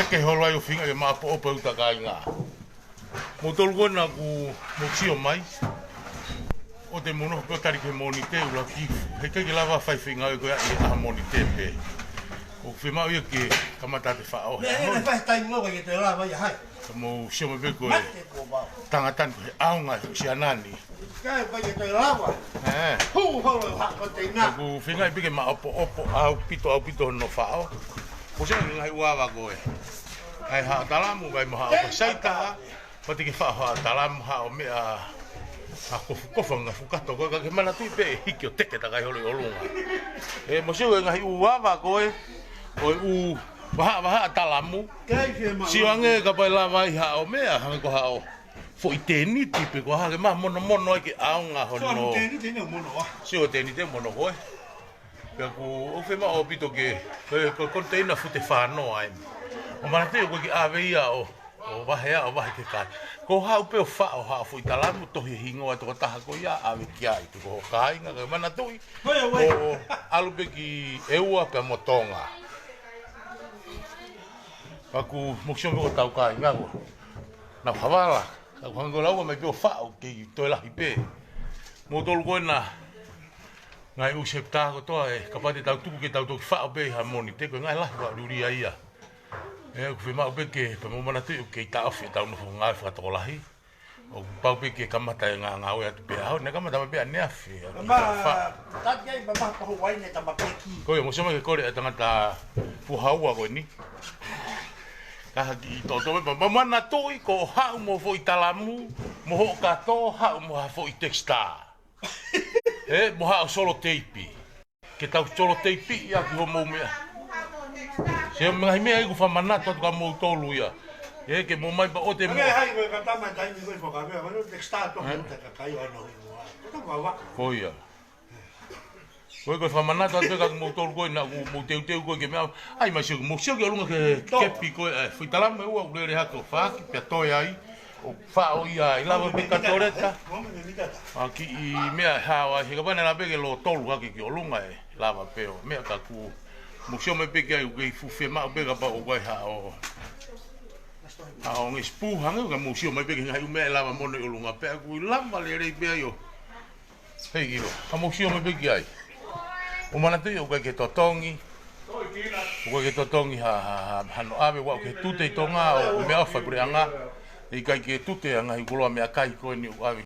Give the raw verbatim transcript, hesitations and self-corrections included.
Ke holo ai ʻo feinga ke maʻopoʻopo e uta kāinga. Moutolu ko ena ʻoku mou sio mai, ʻoua te mou nofo pē ʻo tali ki he Mōnite ʻuluaki. Heʻikai ke lava fai feinga ko ia ʻi he ʻaho Mōnite pē. ʻOku fiemaʻu ia ke kamata ʻa e faʻo he ʻaho ni. Ka mou sio mai pē ko e tangata ni ko e ʻaonga ʻo e siana ni. ʻOku feinga pē ke maʻopoʻopo ʻaupito, ʻaupito hono faʻo. Ko e ngaahi ʻū ava ko ē. ʻAi haʻo talamu, ʻai mo haʻo saita, pea te ke faʻo haʻo talamu, haʻo meʻa, haʻo kofukofu ngaahi fukato ko ē, ka ke manatuʻi pē ʻe hiki ʻo teke takai holo ʻi ʻolunga. ʻE, mou sio e ngaahi ʻū ava ko ē, ʻo e ʻū vahaʻa, vahaʻa talamu. Sio ange kapau ʻe lava ai haʻo meʻa, hangē ko haʻo foʻi tēniti pe ko ha hake maʻa monomono ai ke ʻaonga hono. Sio tēniti ʻoku mono ko ē. Pea ʻoku ou fiemaʻu ʻaupito ke, ko e, ko e koniteina fute fānoa eni. ʻO manatuʻi ʻoku ʻikai ke ʻave ia ʻo, ʻo vahe ʻo vahe ki he kāinga. Ko haʻu pē ʻo faʻo haʻo foʻi talamu, tohi e hingoa e tokotaha ko ia, ʻave ki ai, tuku ho kāinga, ke manatuʻi. ʻO ʻalu pē ki ʻEua pea mo Tonga. Pea ʻoku mou sio mai ko e tau kāinga ko ē. Nau havala, ka ʻoku hangē ko e lau mai pē ʻo faʻo kei toe lahi pē. Moutolu ko ena, ngaahi ʻū septa kotoa ē, kapau te tau tuku ke tau toki faʻo pē ha Mōnite, ko e ngaahi lahi ʻoku ʻalu ia. ʻE, ʻoku fiemaʻu pē ke, pea mou manatuʻi ʻoku kei taʻofi ʻetau nofo ngāue fakatokolahi. ʻOku pau pē ke kamata e ngāue atu pē ʻaho ni, kamata mai pē ʻaneafi, ʻa e kiʻi faʻo. Ko ia, mou sio mai ke kole ʻa e tangata Fuahaua ko eni. Ka haki ʻi toto me pa, mou manatuʻi ko e haʻu mo e foʻi talamu, mo hoʻo kato, haʻu mo ha foʻi Dexter. ʻE, mo haʻo solo teipi. Ke tau solo teipi ia ki homou meʻa. Sio mo e ngaahi meʻa ʻoku fakamanatu atu kia moutolu ia. ʻE, ke mou ʻomai pē ʻo te mou. Ko ia. Ko e, ko e fakamanatu atu kia moutolu ko ē naʻa mou teuteu ko ē ke meʻa. ʻAi mai sio, mou sio ki ʻolunga ki he kepi ko ē, ʻa e foʻi talamu ʻe ua ʻoku lele hake ʻo faaki, pea toe ai, ʻo faʻo ia ʻi lava pē ka toleta. ʻA e kiʻi meʻa ʻe hao ai, he kapau naʻe lava pē ke lōtolu hake ki ʻolunga ʻe lava pē ʻo meʻa ka ʻoku mou sio mai pē ki ai ʻoku kei fuʻu fiemaʻu pē kapau ʻoku ʻi ai haʻo, haʻo ngaahi sipū hangē ʻoku mou sio mai pē ki he ngaahi ʻū meʻa ʻe lava mono ʻi ʻolunga pea ʻoku lava lelei pē ai ʻo. Hei ʻilo, ka mou sio mai pē ki ai. ʻO manatuʻi ʻoku ʻikai ke totongi. ʻOku ʻikai ke totongi ha, ha, ha, hano ʻave ʻo aʻu ki he tute ʻi Tonga ʻo meʻaʻofa e puleʻanga. ʻIkai ke tute ʻa e ngaahi koloa meʻakai ko eni ʻoku ʻave